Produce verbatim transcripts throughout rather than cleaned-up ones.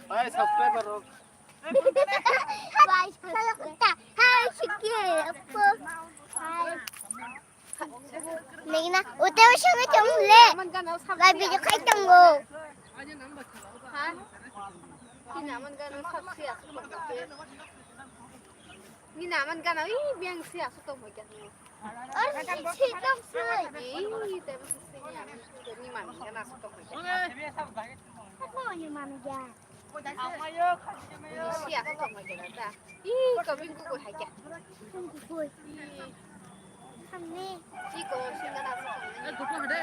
Hai, subscriber rok. Hai, subscriber. Hai, Shiki, Appo. Hai. Nigna, ute usha ngi chong le. Ba video khai tongo. Ha? Kina man gana subscribe. Ni naman gana, ih, biang si asuk tong hoja. Or si tong si. Ih, tem si ni aman ni mami gana asuk tong hoja. Apa ni mami gana? Ni si asuk tong hoja ta. Ih, kami ku ku hoja. Ku ku. Ih. Kami. Ih, ko si gana asuk tong hoja. Eh, ku ku hade.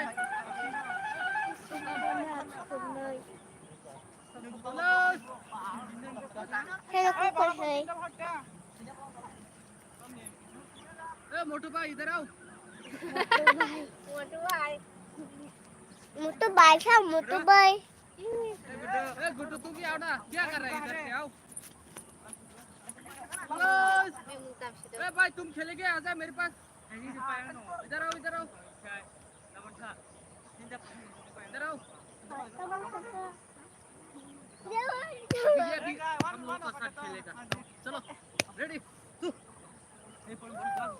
Hello, cooker है। ए, मोटू भाई, इधर आओ। मोटू भाई। मोटू भाई था, मोटू भाई। ए, गुड्डू, ए, गुड्डू, तू भी आओ ना। क्या कर रहा है इधर से? आओ। ए, भाई, तुम खेलेंगे? आजा मेरे पास। इधर आओ, इधर आओ। इधर आओ। अभी ये भी हम लोग का साथ खेलेगा। चलो, रेडी, तू। इधर आओ,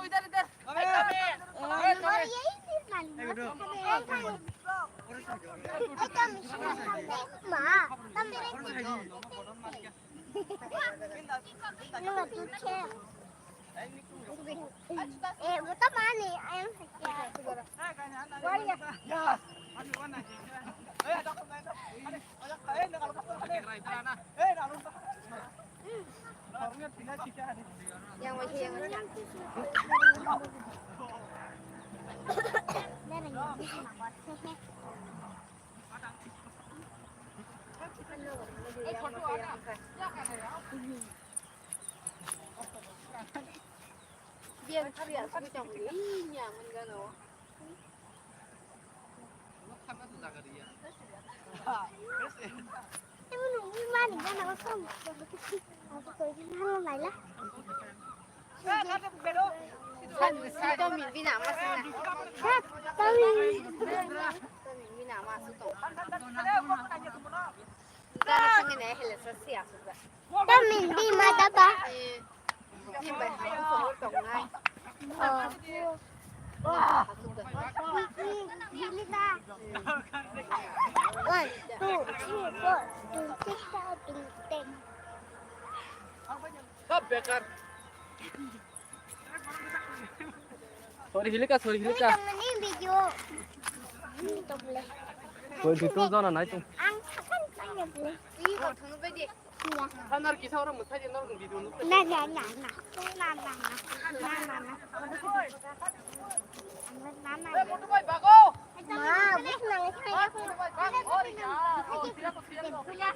इधर, इधर। Tamin di mata pa. One, two, three, four. Sorry, Hilika, sorry, Hilika. Twenty two jona nai tu. Ang sakan tanya bole. Ih, kok thangno bai di. Iya. Kan nor kisa orang mutai di nor video nu. Na, na, na, na. Na, na, na. Na, na, na. Na, na, na. Eh, motor bai bago. Ma, bus nang. Motor bai bago. Oh, ya.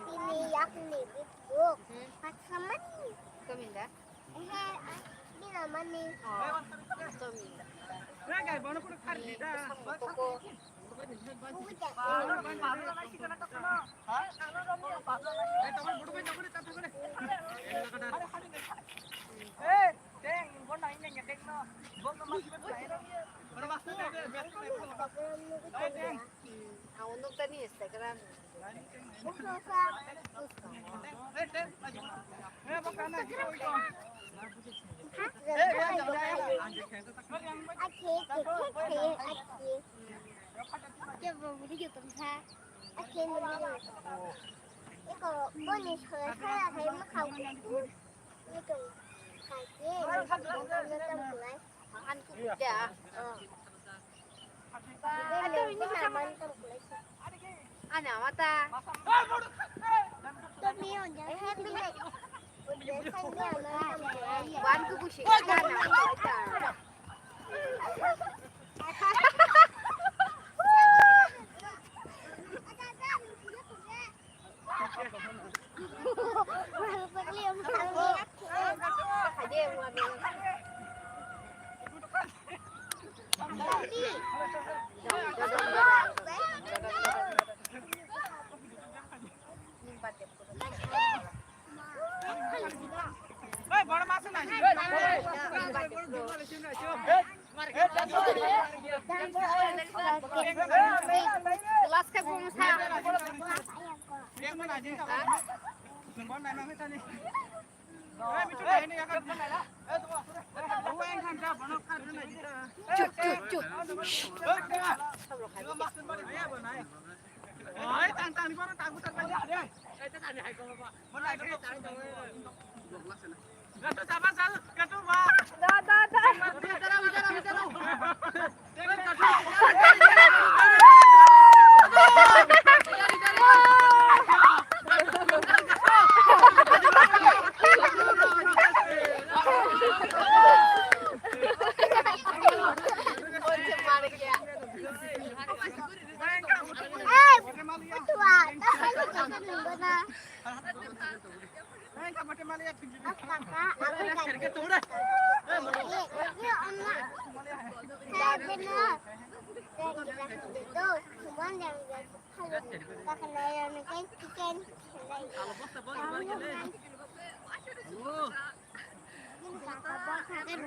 Ini yakni bibuk. Pasaman. Kaminda? Eh, bina mani. Oh, kaminda. Koko. Ang unok tani Instagram. Iko boni sora sora hai ma khau. Iko khai ke. Ang kuda. Ani amata. Wan ku kusi. Chup, chup, chup.